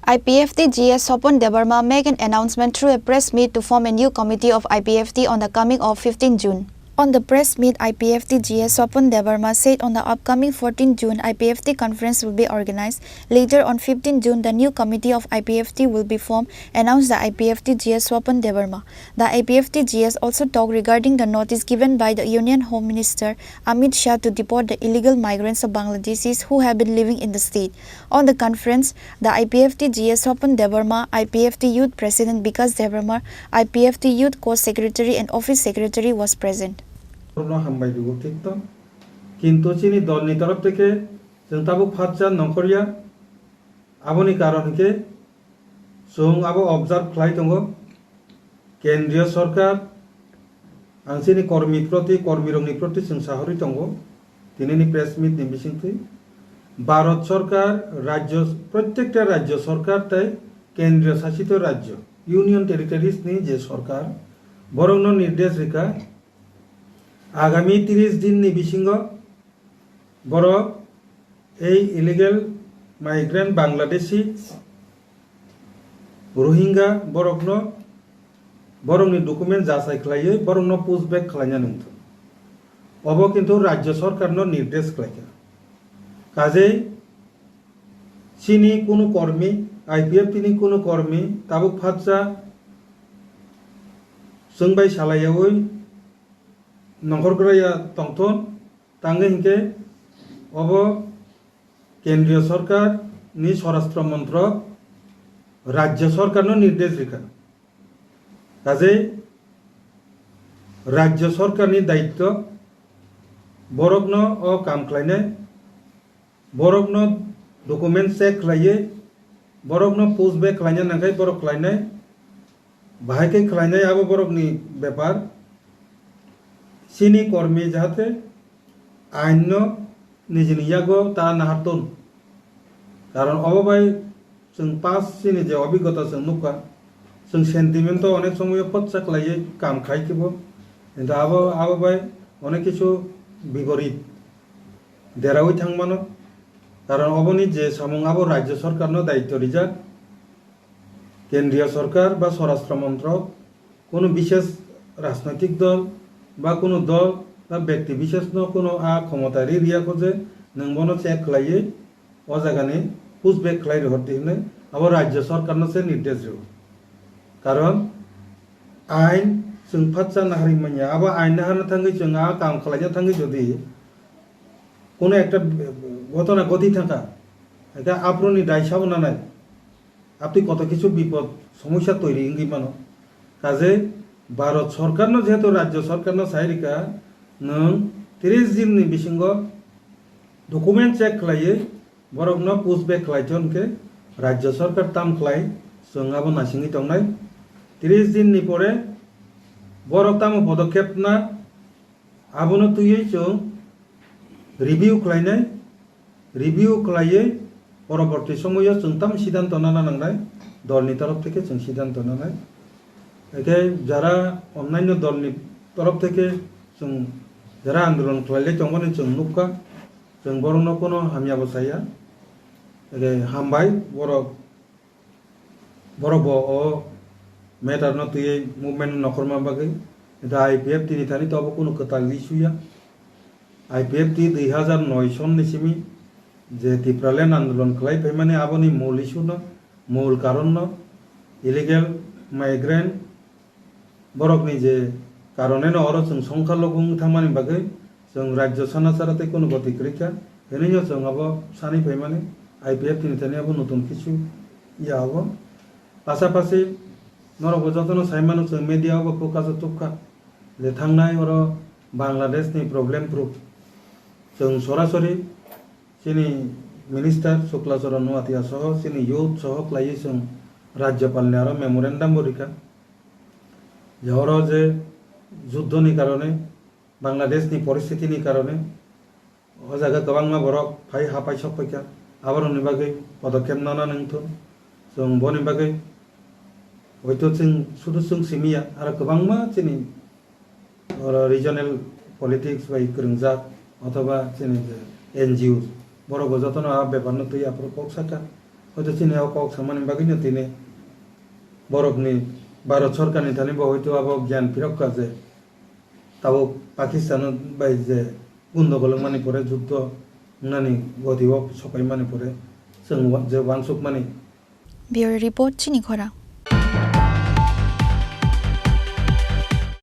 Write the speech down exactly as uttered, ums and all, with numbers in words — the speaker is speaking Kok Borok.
I P F T G S Swapan Debbarma make an announcement through a press meet to form a new committee of I P F T on the coming of fifteenth June. On the press meet, I P F T G S Swapan Debbarma said on the upcoming fourteenth June, I P F T conference will be organized. Later on fifteenth June, the new committee of I P F T will be formed, announced the I P F T G S Swapan Debbarma. The I P F T G S also talked regarding the notice given by the Union Home Minister Amit Shah to deport the illegal migrants of Bangladeshis who have been living in the state. On the conference, the I P F T G S Swapan Debbarma, I P F T Youth President Bikas Debbarma, I P F T Youth Co-Secretary and Office Secretary was present. Borokno hambai rwo, thik to. Kintu chini dolni torof theke chwng tabuk phatsa nongkhorya. Aboni karon hwnkhe chwng abo observe khlai tongo. Kendriya Sorkar, ang chini kormi proti, kormirokni proti chwng sahorwi tongo, tinini press meet ni bisingtwi. Bharat Sorkar, rajyo, prottekta rajyo sorkar tei kendriya sasito rajyo, Union Territories ni je sorkar, borokno nirdesh rikha, agami tris din ni bisingo borok ei illegal migrant Bangladeshi, Rohingya borokno, borokni document jachai khlaiwi borokno push back khlaina nangthu. Obo kintu rajyo sorkarno nirdesh khlaikha. Kajei chini kunu kormi, I P F T ni kunu kormi tabuk phatsa chwng bai salaiyaui nongkhor kwrwya tongthun, tangwi hinkhe obo Kendriya Sorkar ni Swarashtra Montrok Rajya Sorkar no nirdesh rikha. Kajei Rajya Sorkar ni daityo borokno o kam khlainai, borokno document check khlaiwi, borokno push back khlaina nangkhai borok khlainai, bahai khe khlainai abo borokni bepar. Chini kormi jahate ain no nijini yago ta nahartun. Karon obo bai chwng past chini je obigota chwng nukha, chwng sentiment o onek somoyo khotsa khlaiwi kam khai khibo, kintu abo, abo bai onek kisu biporit deraui thangmano. Karon oboni je samung abo Rajya Sorkarno daityo rijak. Kendriya Sorkar ba Swarashtra Montrok, kunu bishes rajnoitik dol ba kunu dol ba bekti bisheshno kunu a khomota ri riyakho je nwng bono check khlaiwi o jagani push back khlai rihor di hinwi abo Rajya Sorkarno se nirdesh rio. Karon ain chwng phatsa naharwi manya, abo ain naharna thangwi chwng a kam khlaina thangwi jodi kunu ekta ghotona ghoti thangkha, ekta aphuruni dai sabo nanai. Abtwi koto kisu bipod somosya toiri wngwi mano. Kaje Bharat Sorkarno jehetu Rajya Sorkarno sai rikha, nwng tris din ni bisingo document check khlaiwi borokno push back khlai thon khe Rajya Sorkar tam khlai chwng abo naisingwi tongnai. Tris din ni pore borok tamo podokhep na abono twiwi chwng review khlainai, review khlaiwi poroborti somoyo chwng tam siddhanto nana nangnai, dolni torof theke chwng siddhanto nanai. Eke jara onnanyo dolni torof theke chwng jara andolon khlailai tongmani chwng nukha, chwng borokno kono hamyabo saya. Eke hambai borok Borok bo o matter no twiwi movement no nokhorma bagwi da I P F T ni thani to obo kunu kwtal issue ya. I P F T dui hazar noi son ni simi je Tipraland andolon khlai phaimani aboni mul issue no, mul karon no illegal migrant borokni je karone no oro chwng songkha logo wng thangmani bagwi chwng rajyo sana chara tei kunu goti kwrwi kha hinwi no chwng abo sanwi phaimani I P F T ni thani abo nutun kisu ya abo. Pasapasi norok bo jotono sai mano chwng media o bo focus o tubkha je thangnai oro Bangladesh ni problem proof chwng sorasori chini minister Shukla Charan Noatia soho chini youth soho khlaiwi chwng Rajyapal ni aro memorandum bo rikha. Je oro je juddho ni karone, Bangladesh ni poristiti ni karone, o jaga kwbangma borok phai ha paisok paikha, aborokni bagwi podokhep nana nangthun. Chwng boni bagwi hoito chwng sudu chwng simi ya, aro kwbangma chini oro regional politics bai kwrwngjak othoba chini je N G Os, borok bo jotono a bepar no twi aphuru kok sakha. Hoito chini o kok samani bagwino tini borokni Bharat sorkarni thani bo hoito abo gyan phirokha je tabuk Pakistan bai je gundogol wngmani pore, juddo wngnani goti o sokaimani pore chwng wa-, je wansukmani. Bureau Report, Chini Khorang.